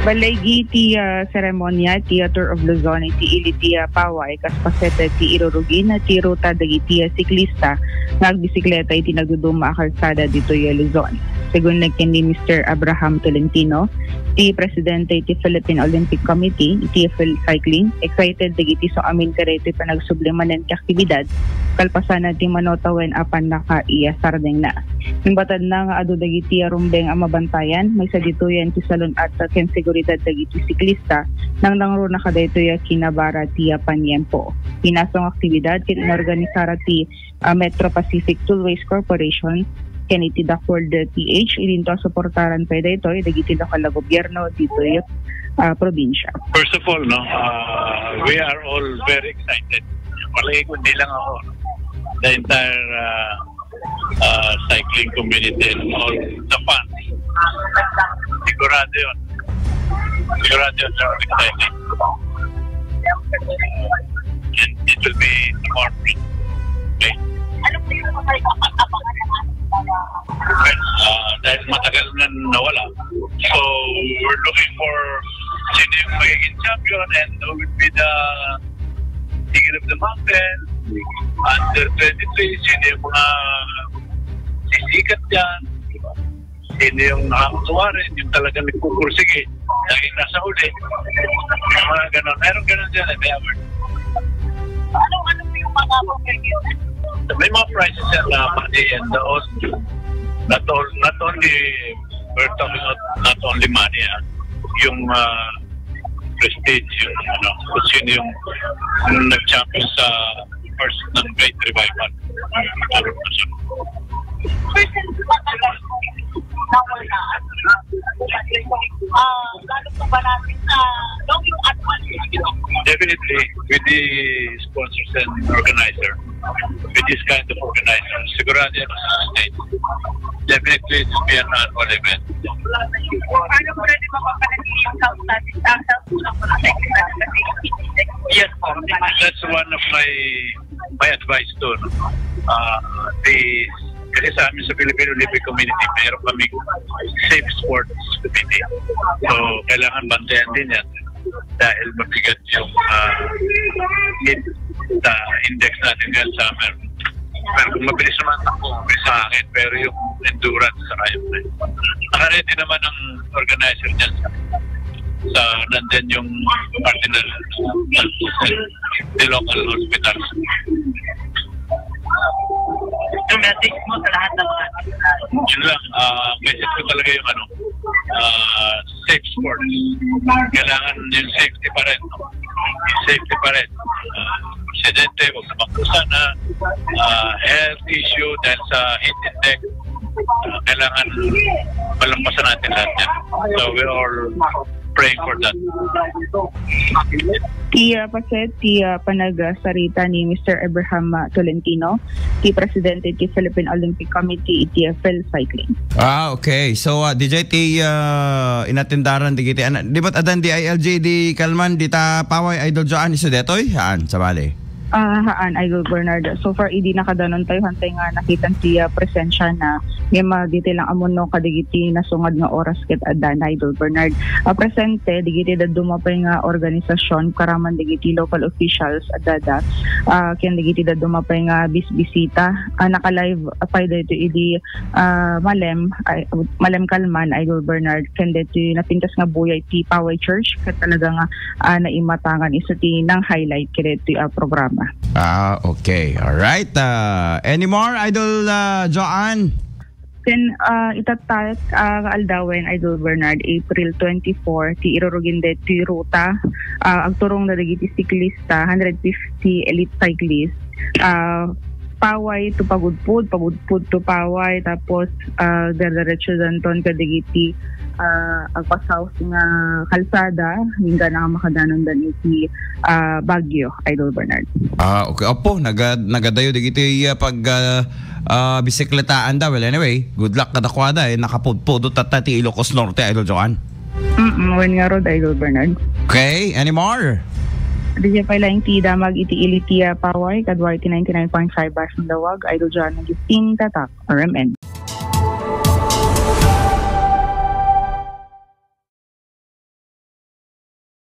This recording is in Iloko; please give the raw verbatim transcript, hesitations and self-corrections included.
Balay iti, ah, seremonia ti, ah, Tour of Luzon iti ili ti, ah, Paway, kas paset ti irurugin ti ruta dagiti, ah, siklista nga agbisikleta iti nagduduma a kalsada ditoy, ah, Luzon. Segun ken ni Mister Abraham Tolentino, ti presidente iti Philippine Olympic Committee iti field cycling, excited dagiti suamin kadaytoy panagsubli manen ti aktibidad, kalpasan ti manotawen a pannakaiyasardengna. Imbatadna nga adu dagiti rumbeng a mabantayan, maysa ditoyen ti salun-at ken seguridad dagiti siklista, nangnangruna kadaytoy a kinabara ti paniempo. Pinasong aktibidad ket inorganisara ti, ah, Metro Pacific Tollways Corporation ken iti Dacword P H, idinto a suportaran pay daytoy dagiti lokal a gobierno ditoy, ah, probinsya. First of all, no, uh, we are all very excited. Palagi ko, hindi lang ako. The entire, uh, uh, cycling community and all the fans. Sigurado yun. Sigurado yun. They're all excited. And it will be tomorrow. Okay. Uh, dahil matagal na nawala. So, we're looking for sino yung magiging champion and who will be the King of the Mountain. Under twenty-three, sino yung mga sisikat dyan. Sino yung nakakatuwa rin, yung talagang nagpupursige. Lagi nasa huli. Yung mga ganon. Meron ganon dyan, eh, may award. Anong, ano po yung mga pagkakita? May mga prizes yan na money and all. Not all, not only, we're talking about not only money, ah. Yung, ah, prestige, yung, ano, kung sino yung, yung nag-champion sa first ng Great Revival. Percent ba talaga nawala? Ah, lalo pa ba natin sa, no, yung annual? Definitely, with the sponsors and organizer, with this kind of organizer, sigurado yan sa state. Definitely, it will be an annual event. Paano mo rin mapapanatili ang health status, ang health kulang mo sa exercise? Yes po. That's one of my, my advice to, no? Ah, the, kasi sa amin sa Philippine Olympic Community, mayroon kami safe sports committee. So, kailangan bantayan din yan dahil mabigat yung, ah, heat, ah, index natin ngayong summer. Pero kung mabilis naman takbo, okay sa akin. Pero yung endurance, sa kayo. Nakaready naman ang organizer niya sa, sa nandyan yung Cardinal, the local hospital. Yung message mo sa lahat ng mga Yun lang, ah, message ko talaga yung ano, ah, safe sports. Kailangan yung safety pa rin. Safety pa rin. Ah, aksidente, huwag na magkusana. Ah, health issue dahil sa heat index. Ah, kailangan malampasan natin lahat yan. So, we're all praying for that. Ti, ah, paset, ti, ah, panagsarita ni Mister Abraham, ah, Tolentino, ti presidente ti Philippine Olympic Committee iti, ah, field cycling. Ah, okay. So, ah, D J, ti, ah, inatendaran dagiti, ana, di ba't adan di I L G di kalman, dita paway, Idol Joan, isu detoy? Haan, sabali. Ah, haan, Idol Bernard. So far, idi nakadanon tayo, hantay nga nakitan ti, ah, presensya na, ngem, ah, ditoy lang amuno kadagiti nasungad nga oras ket adda na, Idol Bernard. Ah, presente, dagiti dadduma pay nga organisasyon, karaman dagiti local officials, adda, ah, ken dagiti dadduma pay nga bisbisita. Ah, naka-live pay daytoy idi, ah, malem, ay, malem kalman, Idol Bernard, ken daytoy napintas nga buyay ti Paway Church, ket talaga nga, ah, naimatangan isu ti nang-highlight kadaytoy, ah, programa. Ah, okay. All right. Ah, any more, Idol, ah, Joan? Ken, ah, itatta, ah, nga aldawen, Idol Bernard, April twenty-four, ti irurugin daytoy ruta, ah, agturong na dagiti siklista, hundred fifty elite cyclist, ah, Paway to Pagudpud, Pagudpud to Paway, tapos, ah, diretso danton kadagiti, ah, agpa-south nga kalsada, inggana nga makadanondan iti, ah, Baguio, Idol Bernard. Ah, okay. Apo, naga-, nagadayo dagiti, ah, pag, ah, ah, bisikletaanda. Well, anyway, good luck kadakuada, eh. Nakapudpudot tatta ti Ilocos Norte, Idol Joan. Mm, wen ngarud, Idol Bernard. Okay, any more? Adda pay laeng ti damag iti ili ti, ah, Paway, kaduay ti ninety-nine point five Basang Dawag, Idol Joan Agustin, Tatak, R M N.